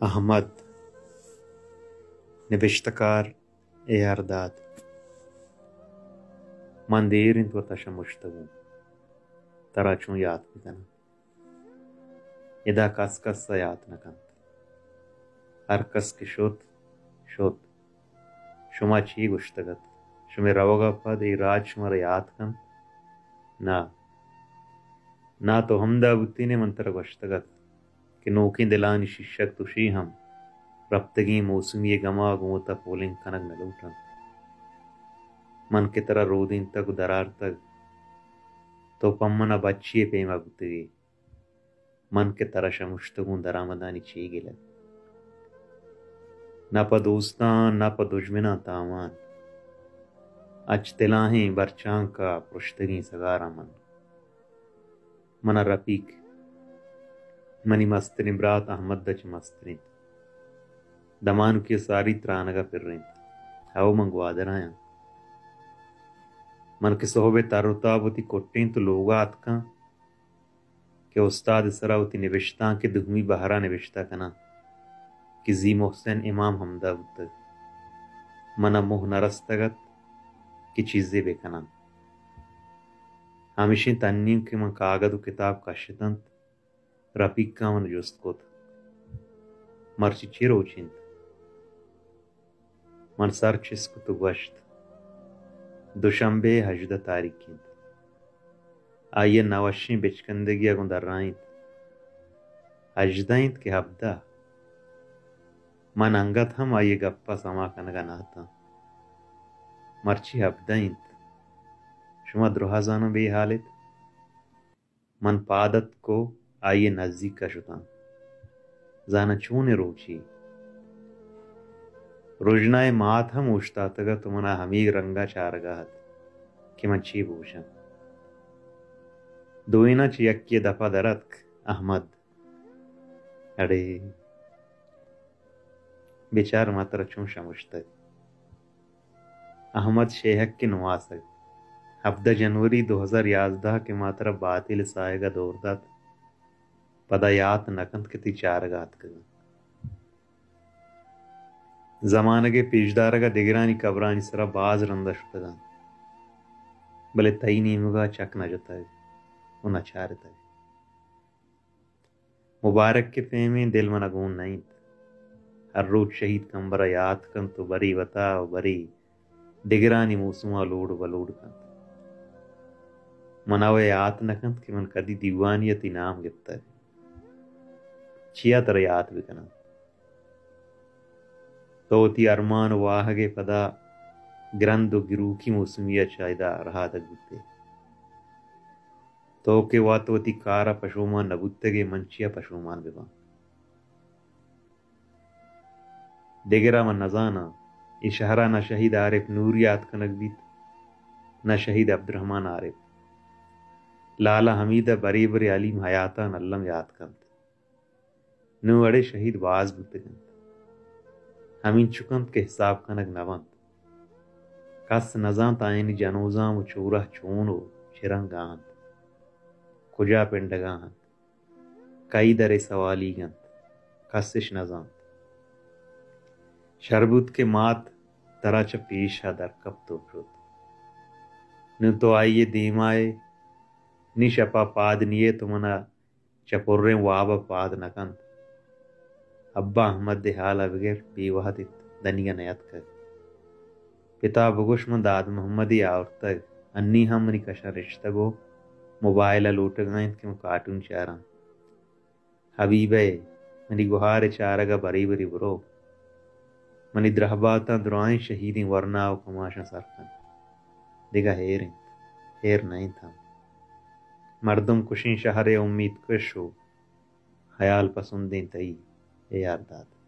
احمد، نبشتہ کار اے آر داد۔ من دیر انت وتا شمشتگوں، ترا چون یات بکناں؟ ادا کس کس ء یات نہ کنت۔ ہر کس کہ شت، شت۔ شما چی گوشتگ ات؟ شمئے روگ ء پد اے راج شمارا یات کنت؟ نہ، نہ، تو ہمدا بوتین ئے من ترا گوشتگ ات کہ نوکیں دلانی شیشگ تشے ہم رپتگیں موسمی ء گما گوں وتا پولنگ کنگ نہ لوٹنت۔ من کہ ترا رودینتگ و درآرتگ، تو پہ من ء بچی ء پیما بوتگے۔ من کہ ترا شمشتگوں درآمدانی چے گلگ؟ نہ پہ دوستاں، نہ پہ دژمناں تاوان۔ اچ تلاہیں برچانک ء پرشتگیں سگاراں من۔ من ء رپیک، منی مستریں برات احمد ء چہ مستر انت۔ دمانکی ء ساری ترانگ ء پر انت۔ ہئو، من گوادر ء آں۔ من کہ سہب ء تر و تاب وتی کٹیں تو لوگ ء اتکاں کہ استاد ء سرا وتی نبشتانک ء دومی بہر ء نبشتہ کناں کہ زی محسن امام ہمدا بوتگ۔ من ء موہ نہ رستگ ات کہ چیزے بہ کناں۔ ہمیشیں تنیم کہ من کاگد و کتاب کشت انت، رپیکاں من جست کت، مرچی چے روچ انت؟ من سر چست کت و گوشت، دوشنبے ء ہژدہ تاریک انت۔ آئی ء نہ وشیں بچکندگی ء گوں درائینت۔ ہژدہ انت کہ ہبدہ؟ من انگت ہم آئی ء گپ ء سما کنگ ء نہ اتاں۔ مرچی ہبدہ انت؟ شما دراہ زاناں بے ہال ات؟ من پاد اتک و آئی ء نزیک ء شتاں۔ زاناں چونیں روچے؟ رژنا ء مات ہم اوشتاتگ ات و من ء ہمے رنگ ء چارگ ء ات کہ من چے بگوشاں۔ دوئیناں چہ یکے ء دپ ء در اتک، احمد۔ اڑے بچار ما ترا چون شمشتگ۔ احمد شیہک ء نماسگ، ہبدہ جنوری دو ہزار یازدہ کہ ما ترا باتیل ء ساہگ ء دور دات، پدا یات نہ کنت کہ تئی چارگ ء اتکگاں۔ زمانگ ء پیشدارگ ء دگرانی قبرانی سرا باز رند ء شتگاں، بلے تئی نیمگ ء چک نہ جتگ و نہ چارتگ۔ مبارک ء پیمیں دل من ء گون نہ انت۔ ہر روچ شہید کمبر ء یات کنت و برے وتا و برے دگرانی موسم ء لوڑ و بلوڑ کنت۔ من ء وَ یات نہ کنت کہ من کدی دیوانی ء تئی نام گپتگ۔ چیا ترا یات بکناں؟ تو وتی ارمان و واہگ ء پدا گرند و گروکی موسمی ء چہ ادا رہادگ بوت ئے۔ تو کہ وت وتی کار ء پشومان نہ بوتگ ئے، من چیا پشومان بہ باں؟ دگرا من نزاناں۔ اے شہرا نہ شہید عارف نور یات کنگ بیت، نہ شہید عبدالرحمن عارف۔ لالا حمید ء برے برے حلیم حیاتان الم یات کنت۔ نوں اڑے شہید باز بوتگ انت۔ ہمینچک انت کہ حساب کنگ نہ بنت۔ کس نزانت آیانی جنوزام و چورہ چون و چہ رنگا انت، کجا پنڈگا انت، کئی درے سوالیگ انت، کس اش نزانت۔ شر بوت کہ مات ترا چہ پیشا درکپت و شت۔ نوں تو آئی ء دیما ئے، نی شپا پاد نیئے تو منا چہ پریں واب ء پاد نہ کنت۔ ابا احمد ء ہال ء بگر بے وہد ات، دنیگا نیاتکگ۔ پتا بگوش من داد محمدے آورتگ، انی ہم منی کشا نشتگ و موبائل ء لوٹگا انت کہ من کارٹون چاراں۔ حبیبہ، منی گہار ء چارگ ء برے برے برو۔ منی درہباتاں درائیں شہیدیں ورنا و کماشاں سر کن۔ دگہ ہیر انت، ہیر نہ انت ہم۔ مردم کشیں شہر ء امیت کش و خیال پسندیں تئی اے آر داد۔